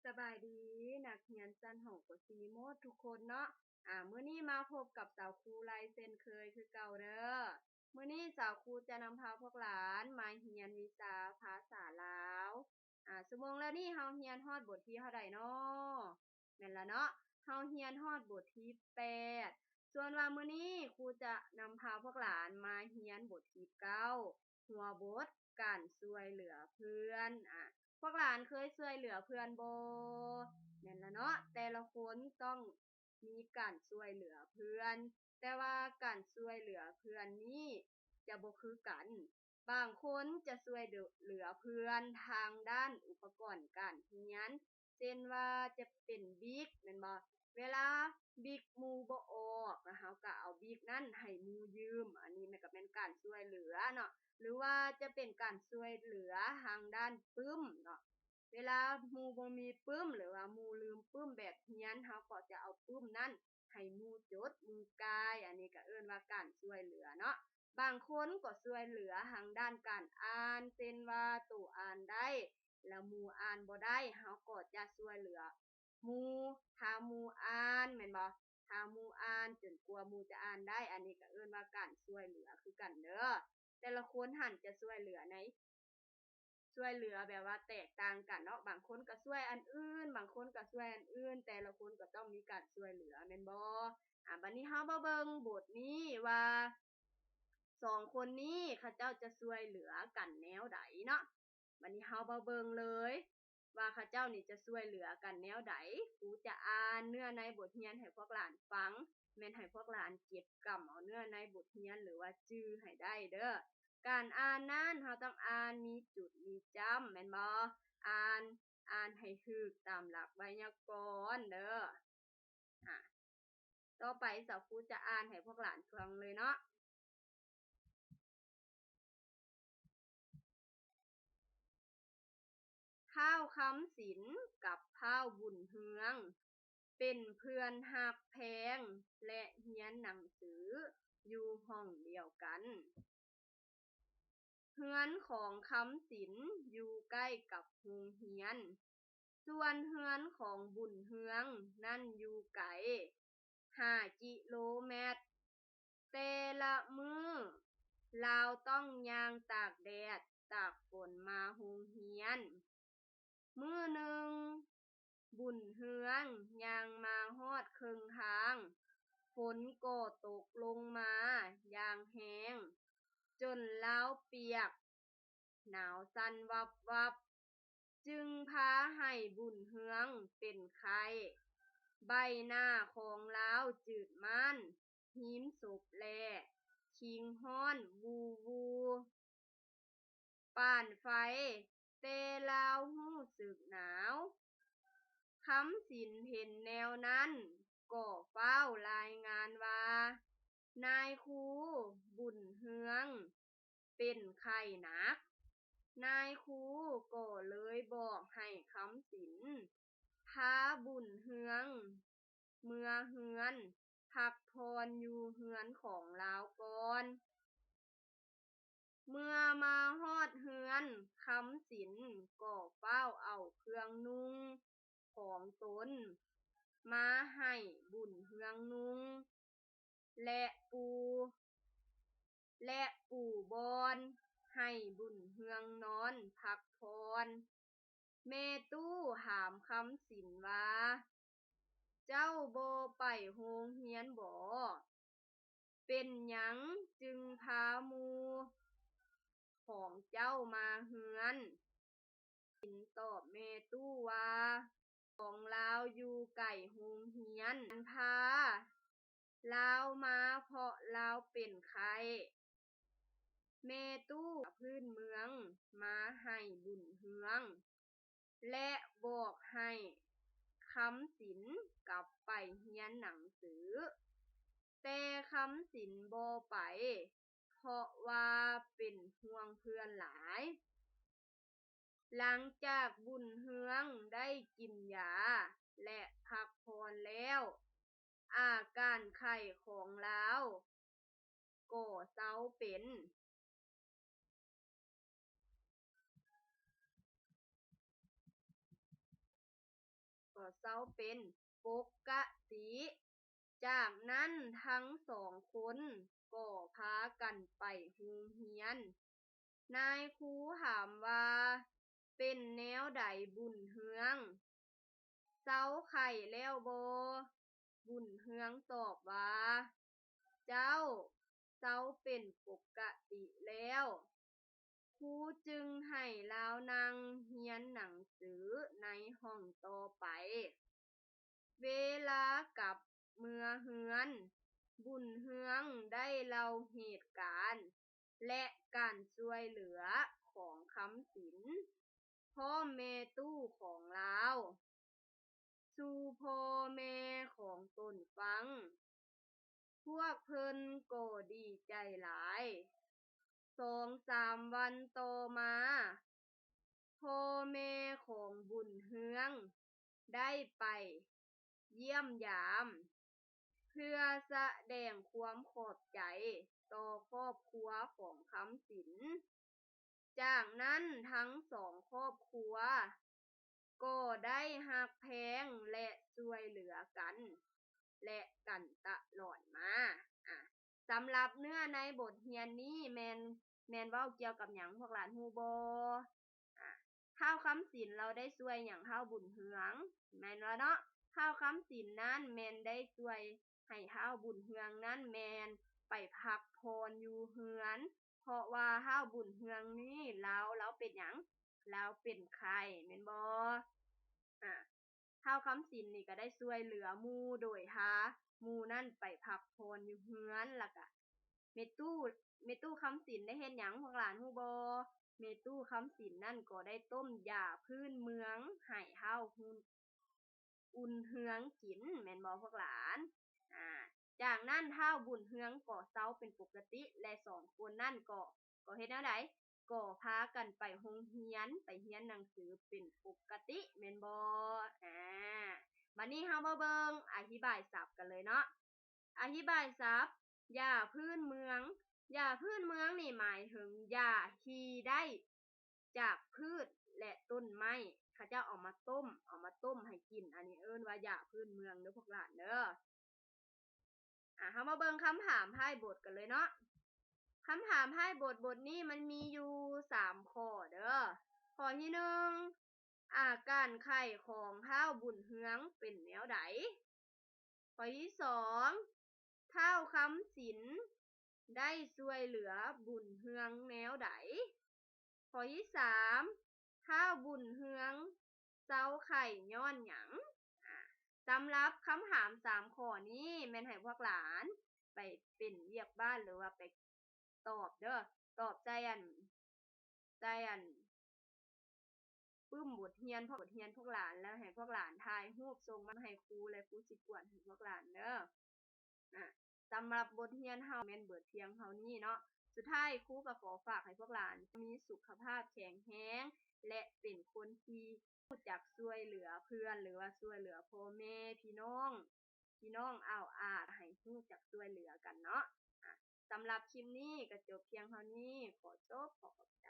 ສະບາຍດີ ນັກຮຽນຊັ້ນ ຫ້ອງ ປ.ສີ່ ໝົດທຸກຄົນເນາະ. ອາ ມື້ນີ້ມາພົບກັບສາວຄູໄລເຊັ່ນເຄີຍຄືເກົ່າເດີ. ມື້ນີ້ສາວຄູຈະນຳພາພວກຫຼານມາຮຽນວິຊາພາສາລາວ. ອາ ຊົ່ວໂມງແລກນີ້ເຮົາຮຽນຮອດບົດທີເທົ່າໃດເນາະ? ແມ່ນລະເນາະ, ເຮົາຮຽນຮອດບົດທີແປດ. ສ່ວນວ່າມື້ນີ້ຄູຈະນຳພາພວກຫຼານມາຮຽນບົດທີເກົ້າ ຫົວບົດ ການຊ່ວຍເຫຼືອເພື່ອນ. ອາ ພວກຫຼານເຄີຍຊ່ວຍເຫຼືອເພື່ອນບໍ່? ແມ່ນລະເນາະ, ແຕ່ລະຄົນຕ້ອງມີການຊ່ວຍເຫຼືອເພື່ອນ, ແຕ່ວ່າການຊ່ວຍເຫຼືອເພື່ອນນີ້ຈະບໍ່ຄືກັນ. ບາງຄົນຈະຊ່ວຍເຫຼືອເພື່ອນທາງດ້ານອຸປະກອນການຮຽນ, ເຊັ່ນວ່າຈະເປັນບິກ ແມ່ນບໍ່? ເວລາບິກໝູ່ບໍ່ອອກ ແລ້ວເຮົາກໍເອົາບິກນັ້ນໃຫ້ໝູ່ຢືມ, ອັນນີ້ມັນກໍແມ່ນການຊ່ວຍເຫຼືອເນາະ. ຫຼືວ່າຈະເປັນການຊ່ວຍເຫຼືອທາງດ້ານປຶ້ມເນາະ, ເວລາໝູ່ບໍ່ມີປຶ້ມ ຫຼືວ່າໝູ່ລືມປຶ້ມແບບຮຽນ, ເຮົາກໍຈະເອົາປຶ້ມນັ້ນໃຫ້ໝູ່ຈົດ ໝູ່ກ່າຍ, ອັນນີ້ກໍເອີ້ນວ່າການຊ່ວຍເຫຼືອເນາະ. ບາງຄົນກໍຊ່ວຍເຫຼືອທາງດ້ານການອ່ານ, ເຊັ່ນວ່າໂຕອ່ານໄດ້ ແລ້ວໝູ່ອ່ານບໍ່ໄດ້ ເຮົາກໍຈະຊ່ວຍເຫຼືອໝູ່, ຖ້າໝູ່ອ່ານ ແມ່ນບໍ່? ຖ້າໝູ່ອ່ານຈົນກວ່າໝູ່ຈະອ່ານໄດ້, ອັນນີ້ກໍເອີ້ນວ່າການຊ່ວຍເຫຼືອຄືກັນເດີ. ແຕ່ລະຄົນຫັ້ນຈະຊ່ວຍເຫຼືອໃນ ຊ່ວຍເຫຼືອແບບວ່າແຕກຕ່າງກັນເນາະ, ບາງຄົນກໍຊ່ວຍອັນອື່ນ ບາງຄົນກໍຊ່ວຍອັນອື່ນ, ແຕ່ລະຄົນກໍຕ້ອງມີການຊ່ວຍເຫຼືອ ແມ່ນບໍ່? ອາ ບັດນີ້ເຮົາມາເບິ່ງບົດນີ້ວ່າ ສອງຄົນນີ້ເຂົາເຈົ້າຈະຊ່ວຍເຫຼືອກັນແນວໃດເນາະ. ບັດນີ້ເຮົາມາເບິ່ງເລີຍວ່າເຂົາເຈົ້ານີ້ຈະຊ່ວຍເຫຼືອກັນແນວໃດ. ຄູຈະອ່ານເນື້ອໃນບົດຮຽນໃຫ້ພວກຫຼານຟັງ, ແມ່ນໃຫ້ພວກຫຼານເກັບກຳເອົາເນື້ອໃນບົດຮຽນ ຫຼືວ່າຈື່ໃຫ້ໄດ້ເດີ. ການອ່ານນັ້ນເຮົາຕ້ອງອ່ານມີຈຸດມີຈ້ຳ ແມ່ນບໍ່? ອ່ານ ອ່ານໃຫ້ຖືກຕາມຫຼັກໄວຍາກອນເດີ. ອາ ຕໍ່ໄປສາວຄູຈະອ່ານໃຫ້ພວກຫຼານຟັງເລີຍເນາະ. ທ້າວຄຳສິນກັບທ້າວບຸນເຮືອງ ເປັນເພື່ອນຮັກແພງ ແລະ ຮຽນໜັງສືຢູ່ຫ້ອງດຽວກັນ. ເຮືອນຂອງຄຳສິນຢູ່ໃກ້ກັບໂຮງຮຽນ, ສ່ວນເຮືອນຂອງບຸນເຮືອງນັ້ນຢູ່ໄກຫ້າກິໂລແມັດ. ແຕ່ລະມື້ລາວຕ້ອງຍ່າງຕາກແດດຕາກຝົນມາໂຮງຮຽນ. ມື້ໜຶ່ງ ບຸນເຮືອງຍ່າງມາຮອດເຄິ່ງທາງ, ຝົນກໍຕົກລົງມາຢ່າງແຮງ ຈົນລາວປຽກ ໜາວສັ່ນວັບໆ, ຈຶ່ງພາໃຫ້ບຸນເຮືອງເປັນໄຂ້. ໃບໜ້າຂອງລາວຈືດມ້ານ ຮີມສົບແລະ ຄີງຮ້ອນວູ່ໆ ປານໄຟ, ແຕ່ລາວຮູ້ສຶກໜາວ. ຄຳສິນເຫັນແນວນັ້ນ ກໍຟ້າວລາຍງານວ່າ ນາຍຄູ, ບຸນເຮືອງເປັນໄຂ້ໜັກ. ນາຍຄູກໍເລີຍບອກໃຫ້ຄຳສິນພາບຸນເຮືອງເມືອເຮືອນ ພັກຜ່ອນຢູ່ເຮືອນຂອງລາວກ່ອນ. ເມື່ອມາຮອດເຮືອນ, ຄຳສິນກໍຟ້າວເອົາເຄື່ອງນຸ່ງຂອງຕົນມາໃຫ້ບຸນເຮືອງນຸ່ງ ແລະ ປູ ແລະ ປູບ່ອນໃຫ້ບຸນເຮືອງນອນພັກຜ່ອນ. ແມ່ຕູ້ຖາມຄຳສິນວ່າ, ເຈົ້າບໍ່ໄປໂຮງຮຽນບໍ? ເປັນຫຍັງຈຶ່ງພາໝູ່ຂອງເຈົ້າມາເຮືອນ? ສິນຕອບແມ່ຕູ້ວ່າ, ຂອງລາວຢູ່ໃກ້ໂຮງຮຽນ, ພາລາວມາເພາະລາວເປັນໄຂ້. ແມ່ຕູ້ເອົາຜ້າພື້ນເມືອງມາໃຫ້ບຸນເຮືອງ ແລະ ບອກໃຫ້ຄຳສິນກັບໄປຮຽນໜັງສື, ແຕ່ຄຳສິນບໍ່ໄປ ເພາະວ່າເປັນຫ່ວງເພື່ອນຫຼາຍ. ຫຼັງຈາກບຸນເຮືອງໄດ້ກິນຢາ ແລະ ພັກຜ່ອນແລ້ວ, ອາການໄຂ້ຂອງລາວກໍເຊົາເປັນ. ເຊົາເປັນປົກກະຕິ. ຈາກນັ້ນທັງສອງຄົນກໍພາກັນໄປໂຮງຮຽນ. ນາຍຄູຖາມວ່າ, ເປັນແນວໃດບຸນເຮືອງ? ເຊົາໄຂ້ແລ້ວບໍ່? ບຸນເຮືອງຕອບວ່າ, ເຈົ້າ, ເຊົາເປັນປົກກະຕິແລ້ວ. ຄູຈຶ່ງໃຫ້ລາວນັ່ງຮຽນໜັງສືໃນຫ້ອງຕໍ່ໄປ. ເວລາກັບເມືອເຮືອນ, ບຸນເຮືອງໄດ້ເລົ່າເຫດການ ແລະ ການຊ່ວຍເຫຼືອຂອງຄຳສິນ ພ້ອມແມ່ຕູ້ຂອງລາວ ສູ່ພໍ່ແມ່ຂອງຕົນຟັງ. ພວກເພິ່ນກໍດີໃຈຫຼາຍ. ສອງສາມວັນຕໍ່ມາ, ພໍ່ແມ່ຂອງບຸນເຮືອງໄດ້ໄປຢ້ຽມຢາມ ເພື່ອສະແດງຄວາມຂອບໃຈຕໍ່ຄອບຄົວຂອງຄຳສິນ. ຈາກນັ້ນທັງສອງຄອບຄົວກໍໄດ້ຮັກແພງ ແລະ ຊ່ວຍເຫຼືອກັນ ແລະ ກັນຕະຫຼອດມາ. ອາ ສຳລັບເນື້ອໃນບົດຮຽນນີ້ແມ່ນ, ແມ່ນເວົ້າກ່ຽວກັບຫຍັງ ພວກຫຼານຮູ້ບໍ່? ອາ ທ້າວຄຳສິນລາວໄດ້ຊ່ວຍຫຍັງທ້າວບຸນເຮືອງ ແມ່ນບໍ່ເນາະ? ທ້າວຄຳສິນນັ້ນແມ່ນໄດ້ຊ່ວຍໃຫ້ທ້າວບຸນເຮືອງນັ້ນແມ່ນໄປພັກຜ່ອນຢູ່ເຮືອນ ເພາະວ່າທ້າວບຸນເຮືອງນີ້ລາວ, ລາວເປັນຫຍັງ? ລາວເປັນໄຂ້ແມ່ນບໍ່? ອາ ທ້າວຄຳສິນນີ້ກໍໄດ້ຊ່ວຍເຫຼືອໝູ່ໂດຍພາໝູ່ນັ້ນໄປພັກຜ່ອນຢູ່ເຮືອນ ແລ້ວກະແມ່ຕູ້, ແມ່ຕູ້ຄຳສິນໄດ້ເຮັດຫຍັງພວກຫຼານຮູ້ບໍ່? ແມ່ຕູ້ຄຳສິນນັ້ນກໍໄດ້ຕົ້ມຢາພື້ນເມືອງໃຫ້ທ້າວ ອຸ່ນເຮືອງກິນແມ່ນບໍ່ພວກຫຼານ? ອາ ຈາກນັ້ນທ້າວບຸນເຮືອງກໍເຊົາເປັນປົກກະຕິ ແລະ ສອງຄົນນັ້ນກໍ, ກໍເຮັດແນວໃດ? ກໍພາກັນໄປໂຮງຮຽນ, ໄປຮຽນໜັງສືເປັນປົກກະຕິແມ່ນບໍ່? ອາ ບາດນີ້ເຮົາມາເບິ່ງອະທິບາຍສັບກັນເລີຍເນາະ. ອະທິບາຍສັບ ຢາພື້ນເມືອງ. ຢາພື້ນເມືອງນີ້ໝາຍເຖິງຢາທີ່ໄດ້ຈາກພືດ ແລະ ຕົ້ນໄມ້ ເຂົາເຈົ້າເອົາມາຕົ້ມ, ເອົາມາຕົ້ມໃຫ້ກິນ. ອັນນີ້ເອີ້ນວ່າຢາພື້ນເມືອງເດີພວກຫຼານເດີ. ອາ ເຮົາມາເບິ່ງຄຳຖາມທ້າຍບົດກັນເລີຍເນາະ. ຄຳຖາມທ້າຍບົດ ບົດນີ້ມັນມີຢູ່ສາມຂໍ້ເດີ. ຂໍ້ທີໜຶ່ງ ອາການໄຂ້ຂອງທ້າວບຸນເຮືອງເປັນແນວໃດ? ຂໍ້ທີສອງ ທ້າວຄຳສິນໄດ້ຊ່ວຍເຫຼືອບຸນເຮືອງແນວໃດ? ຂໍ້ທີສາມ ທ້າວບຸນເຮືອງເຊົາໄຂ້ຍ້ອນຫຍັງ? ອາ ສຳລັບຄຳຖາມສາມຂໍ້ນີ້ແມ່ນໃຫ້ພວກຫຼານໄປເປັນວຽກບ້ານ ຫຼືວ່າໄປຕອບເດີ, ຕອບໃສ່ອັນ, ໃສ່ອັນ ປຶ້ມບົດຮຽນ, ພວກບົດຮຽນພວກຫຼານ ແລ້ວໃຫ້ພວກຫຼານຖ່າຍຮູບສົ່ງມາໃຫ້ຄູ ແລະ ຄູຊິກວດໃຫ້ພວກຫຼານເດີ. ອາ ສຳລັບບົດຮຽນເຮົາແມ່ນເບີດພຽງເທົ່ານີ້ເນາະ. ສຸດທ້າຍ ຄູກໍຂໍຝາກໃຫ້ພວກຫຼານມີສຸຂະພາບແຂງແຮງ ແລະ ເປັນຄົນທີ່ຮູ້ຈັກຊ່ວຍເຫຼືອເພື່ອນ ຫຼືວ່າຊ່ວຍເຫຼືອພໍ່ແມ່ພີ່ນ້ອງ, ພີ່ນ້ອງອ້າວອາດ ໃຫ້ຮູ້ຈັກຊ່ວຍເຫຼືອກັນເນາະ. ອາ ສຳລັບຄລິບນີ້ກໍຈົບພຽງເທົ່ານີ້. ຂໍຈົບ, ຂໍຂອບໃຈ.